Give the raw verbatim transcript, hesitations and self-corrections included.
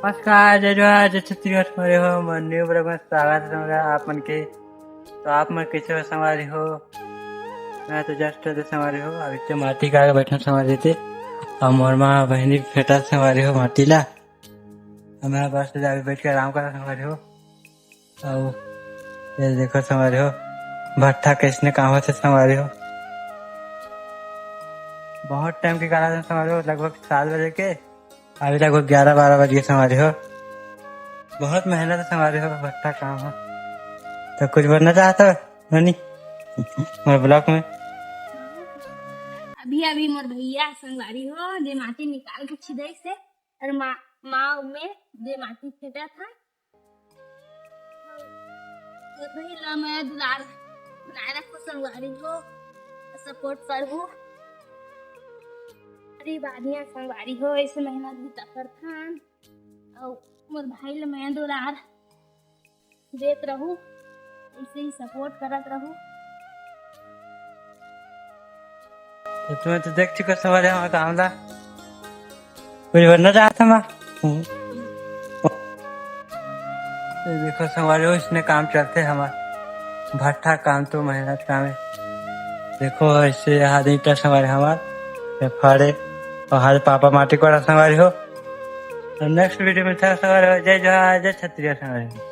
नमस्कार, जय जोहार, जय छत्तीसगढ़ संगवारी हो। मोर new vlog में स्वागत हे संगवारी हो आप मन के। तो आप मन कैसे हो संगवारी हो? मैं तो just अभी संगवारी हो, अभी तो माटी का आगे बैठन संगवारी थे। और मोर माँ बहिनी फेंटा संगवारी हो माटी ला। और मैं बस अभी बैठ के आराम करा संगवारी हो। और ये देखो संगवारी हो, भट्ठा कैसने काम होथे संगवारी हो। बहुत टाइम के गाला संगवारी हो, लगभग सात बजे के, अभी लगभग ग्यारह बारह बज गए संगवारी हो। बहुत मेहनत हे संगवारी हो, भट्ठा काम हो। तो कुछ बोलना चाहत हो ननी मोर vlog में? अभी अभी मोर भैया संगवारी हो जे माटी निकाल के छिदइस हे, और माँ माँ में जे माटी फेंटा था। तो भाई ला मैं दुलार बनाए रखो संगवारी हो, support करहु। अरे बानिया संगवारी हो, ऐसे मेहनत भी तो करथन। और मोर भाई ला मैं दुलार देत रहू, ऐसे ही support करत रहू। तो तुम्हें तो देख चुका संगवारी हमारा काम ला। कुछ बोलना चाहत हमा? ये देखो संगवारी हो, इसने काम चलथे हमार भट्ठा काम तो मेहनत काम हे। देखो ऐसे आदमी टा संगवारी हमार ये फाड़े और हमारे पापा माटी कोड़ा संगवारी हो। तो next video में था संगवारी हो। जय जोहार, जय छत्तीसगढ़ संगवारी हो।